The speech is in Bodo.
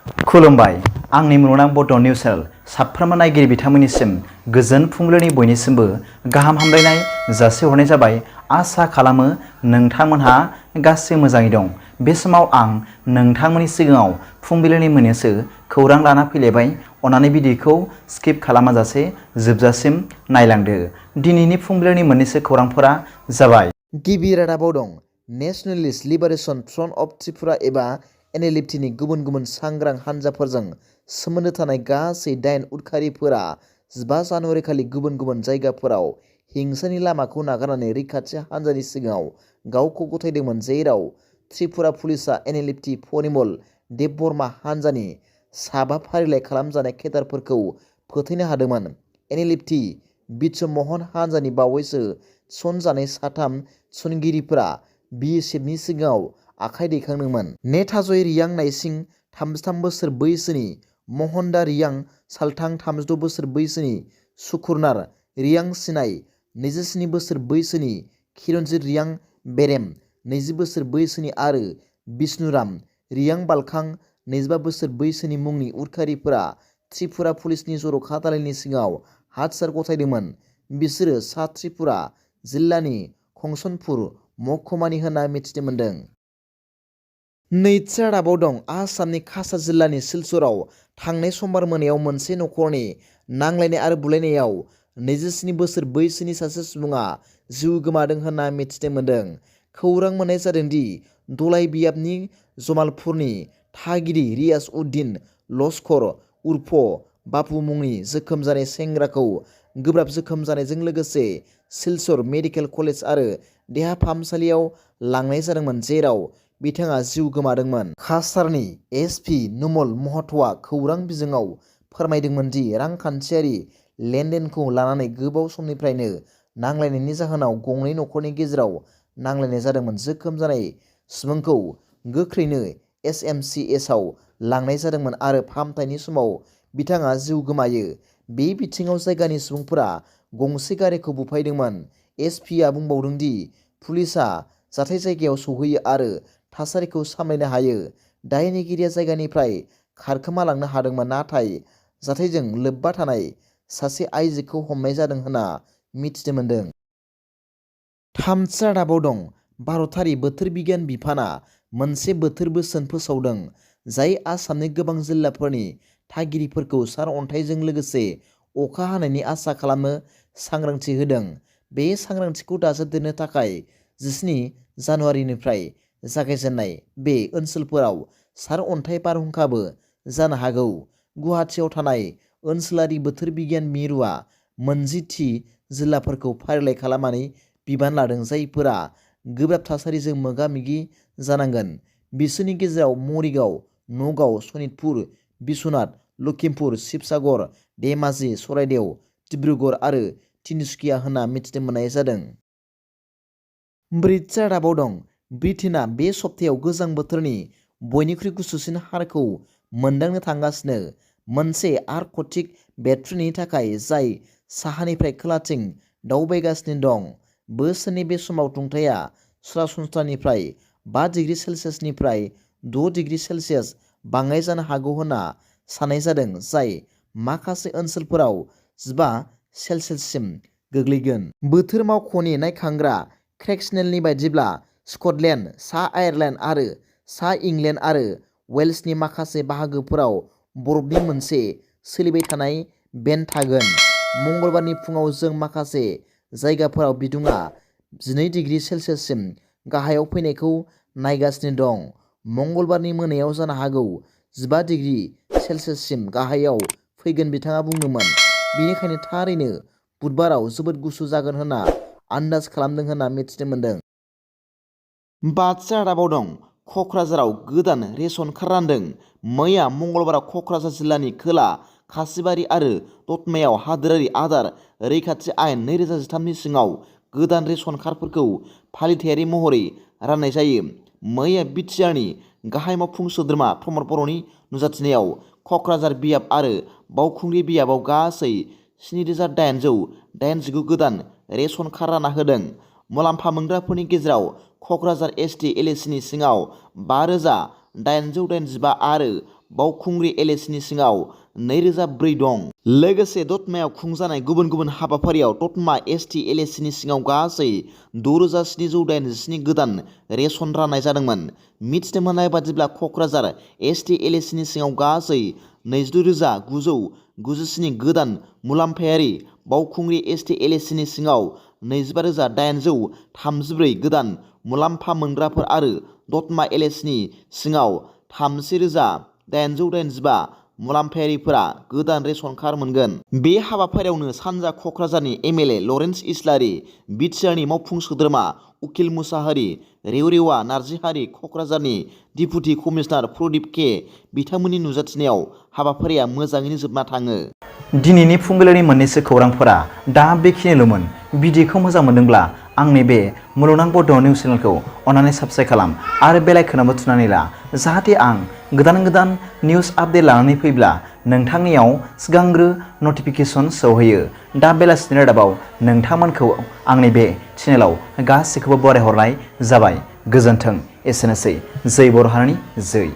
खुलुमबाय आंनि मुलुगनां बड' निउस चेनेल साफ्रोमबो नायगिरि बिथांमोननिसिम गोजोन फुंबिलिनि बयनिसिमबो गाहाम हामलायनाय जासिहरनाय जाबाय। आसा खालामो नोंथांमोनहा गासै मोजाङै दं। बे समाव आं नोंथांमोननि सिगाङाव फुंबिलिनि मोननैसो खौरां लाना फैलायबाय। अन्नानै भिडिअखौ स्किप खालामाजासे जोबजासिम नायलांदो। दिनैनि फुंबिलिनि मोननैसो खौरांफोरा जाबाय। गिबि रादाबाव दं Nationalist liberation front of Tripura एबा NLFTनि गुबुन गुबुन सांग्रां हानजाफोरजों सोमोन्दो थानाय गासै 8 उदखारिफोरा 15 जानुवारि खालि गुबुन गुबुन जायगाफोराव हिंसानि लामाखौ नागारनानै रैखाथि हानजानि सिगाङाव गावखौ गथायदोंमोन, जेराव त्रिपुरा पुलिसआ NLFT परिमल देबबर्मा हानजानि 7 फारिलाइ खालामजानाय केडारफोरखौ फोथैनो हादोंमोन। NLFT बिचम महन हानजानि बावैसो थिसनजानाय 3 थिसनगिरिफोरा BSFनि सिगाङाव आखाइ दैखांदोंमोन। नेथाजय रियां नाइसिं 33 बोसोर बैसोनि, महन्दा रियां सालथां 36 बोसोर बैसोनि, सुकुरनार रियां सिनाय 27 बोसोर बैसोनि, खिरनजित रियां बेरेम 20 बोसोर बैसोनि आरो बिष्णुराम रियां बालखां 25 बोसोर बैसोनि मुंनि उदखारिफोरा त्रिपुरा पुलिसनि जर'खा दालायनि सिगाङाव हाथियार गथायदोंमोन। बिसोरो सा त्रिपुरा जिल्लानि खंसनपुर महकुमानि होनना मिथिनो मोन्दों। नैथि रादाबाव दं आसामनि काछार जिल्लानि सिलचराव थांनाय समबार मोनायाव मोनसे नखरनि नांलायनाय आरो बुलायनायाव 27 बोसोर बैसोनि सासे सुबुङा जिउ गोमादों होनना मिथिनो मोन्दों। खौरां मोननाय जादों दि दलाइ बियाबनि जमालपुरनि थागिरि रियाज उद्दिन लस्कर उर्फ बापु मुंनि जोखोम जानाय सेंग्राखौ गोब्राब जोखोम जानायजों लोगोसे सिलचर मेडिकेल कलेज आरो देहा फाहामसालियाव लांनाय जादोंमोन, जेराव बिथाङा जिउ गोमादोंमोन। काछारनि SP नुमल महत'आ खौरां बिजोङाव फोरमायदोंमोन दि रांखान्थियारि लेनदेनखौ लानानै गोबाव समनिफ्रायनो नांलायनायनि जाहोनाव गंनै नखरनि गेजेराव नांलायनाय जादोंमोन। जोखोम जानाय सुबुंखौ गोख्रैनो SMCHआव लांनाय जादोंमोन आरो फाहामथायनि समाव बिथाङा जिउ गोमायो। बे बिथिङाव जायगानि सुबुंफोरा गंसे गारिखौ बुफायदोंमोन। SPआ बुंबावदों दि पुलिसआ जाथाय जायगायाव सौहैयो आरो थासारिखौ सामलायनो हायो। दायनिगिरिया जायगानिफ्राय खारखोमालांनो हादोंमोन, नाथाय जाथायजों लोब्बा थानाय सासे आइजोखौ हमनाय जादों होनना मिथिनो मोन्दों। थामथि रादाबाव दं भारतारि बोथोर बिगियान बिफानआ मोनसे बोथोर बोसोन फोसावदों, जाय आसामनि गोबां जिल्लाफोरनि थागिरिफोरखौ सारअन्थाइजों लोगोसे अखा हानायनि आसा खालामनो सांग्रांथि होदों। बे सांग्रांथिखौ दाजाबदेरनो थाखाय 17 जानुवारिनिफ्राय जागायजेननाय बे ओनसोलफोराव सारअन्थाइ बारहुंखाबो जानो हागौ। गुवाहाटीआव थानाय ओनसोलारि बोथोर बिगियान मिरुआ 40 थि जिल्लाफोरखौ फारिलाइ खालामनानै बिबान लादों, जायफोरा गोब्राब थासारिजों मोगा-मोगि जानांगोन। बिसोरनि गेजेराव मरिगाव, नगाव, सनितपुर, बिश्वनाथ, लखिमपुर, शिबसागर, धेमाजि, चराइदेव, डिब्रुगड़ आरो तिनसुकिया होनना मिथिनो मोननाय जादों। ब्रैथि रादाबाव दं ब्रिटेनआ बे सप्तायाव गोजां बोथोरनि बयनिख्रुइ गुसुसिन हारखौ मोनदांनो थांगासिनो, मोनसे आर्कटिक बेरफ्रुनायनि थाखाय जाय साहानिफ्राय खोलाथिं दावबायगासिनो दं। बोसोरनि बे समाव दुंथाइया सरासनस्रानिफ्राय 5 डिग्री सेल्सियासनिफ्राय 6 डिग्री सेल्सियास बाङाइ जानो हागौ होनना साननाय जादों, जाय माखासे ओनसोलफोराव 15 सेल्सियाससिम गोग्लैगोन। बोथोर मावख'नि नायखांग्रा क्रेक्सनेलनि बायदिब्ला स्कटलेन्ड, सा आयारलेन्ड आरो सा इंलेन्ड आरो वेल्सनि माखासे बाहागोफोराव बरफनि मोनसे सोलिबाय थानाय बेन्ड थागोन। मंगलबारनि फुङाव जों माखासे जायगाफोराव बिदुङा 12 डिग्री सेल्सियाससिम गाहायाव फैनायखौ नायगासिनो दं। मंगलबारनि मोनायाव जानो हागौ 15 डिग्री सेल्सियाससिम गाहायाव फैगोन, बिथाङा बुंदोंमोन। बेनिखायनो थारैनो बुधबाराव जोबोद गुसु जागोन होनना आन्दाज खालामदों होनना मिथिनो मोन्दों। बाथि रादाबाव दं क'क्राझाराव गोदान रेशन कार्ड रानदों। मैया मंगलबाराव क'क्राझार जिल्लानि खोला खासिबारि आरो दतमायाव हादोरारि आदार रैखाथि आयेन 2013 नि सिङाव गोदान रेशन कार्डफोरखौ फालिथायारि महरै राननाय जायो। मैया BTRनि गाहाय मावफुं सोद्रोमा प्रमद बर'नि नुजाथिनायाव क'क्राझार बियाब आरो बावखुंग्रि बियाबाव गासै 7,889 गोदान रेशन कार्ड रानना होदों। मुलाम्फा मोनग्राफोरनि गेजेराव क'क्राझार ST LACनि सिङाव 5,885 आरो बावखुंग्रि एलएसिनि सिङाव 2004 दं। लोगोसे दतमायाव खुंजानाय गुबुन गुबुन हाबाफारियाव दतमा एसटि एलएसिनि सिङाव गासै 6787 गोदान रेशन राननाय जादोंमोन। मिथिनो मोननाय बादिब्ला क'क्राझार एसटि एलएसिनि सिङाव गासै 22997 गोदान मुलाम्फायारि, बावखुंग्रि एसटि एलएसिनि सिङाव 25834 गोदान मुलाम्फा मोनग्राफोर आरो दतमा एलएसिनि सिङाव 30885 मुलाम्फायारिफोरा गोदान रेशन कार्ड मोनगोन। बे हाबाफारियावनो सानजा क'क्राझारनि एमएलए लरेन्स इस्लारि, बिटिआरनि मावफुं सोद्रोमा उकिल मुसाहारि, रेवरेवा नार्जिहारि, क'क्राझारनि डिपुटि कमिशनार प्रदीप के बिथांमोननि नुजाथिनायाव हाबाफारिया मोजाङैनो जोबना थाङो। दिनैनि फुंबिलिनि मोननैसो खौरांफोरा दा बेखिनिल'मोन। भिडिअखौ मोजां मोनदोंब्ला आंनि बे मुलुगनां बड' निउस चेनेलखौ अन्नानै साबस्क्राइब खालाम आरो बेल आइकनआवबो थुनानै ला, जाहाथे आं गोदान गोदान निउस आपडेट लानानै फैब्ला नोंथांनियाव सिगांग्रो नटिफिकेसन सौहैयो। दा बेलासिनि रादाबाव नोंथांमोनखौ आंनि बे चेनेलाव गासैखौबो बरायहरनाय जाबाय। गोजोन्थों। एसेनोसै। जै बर' हारिनि जै।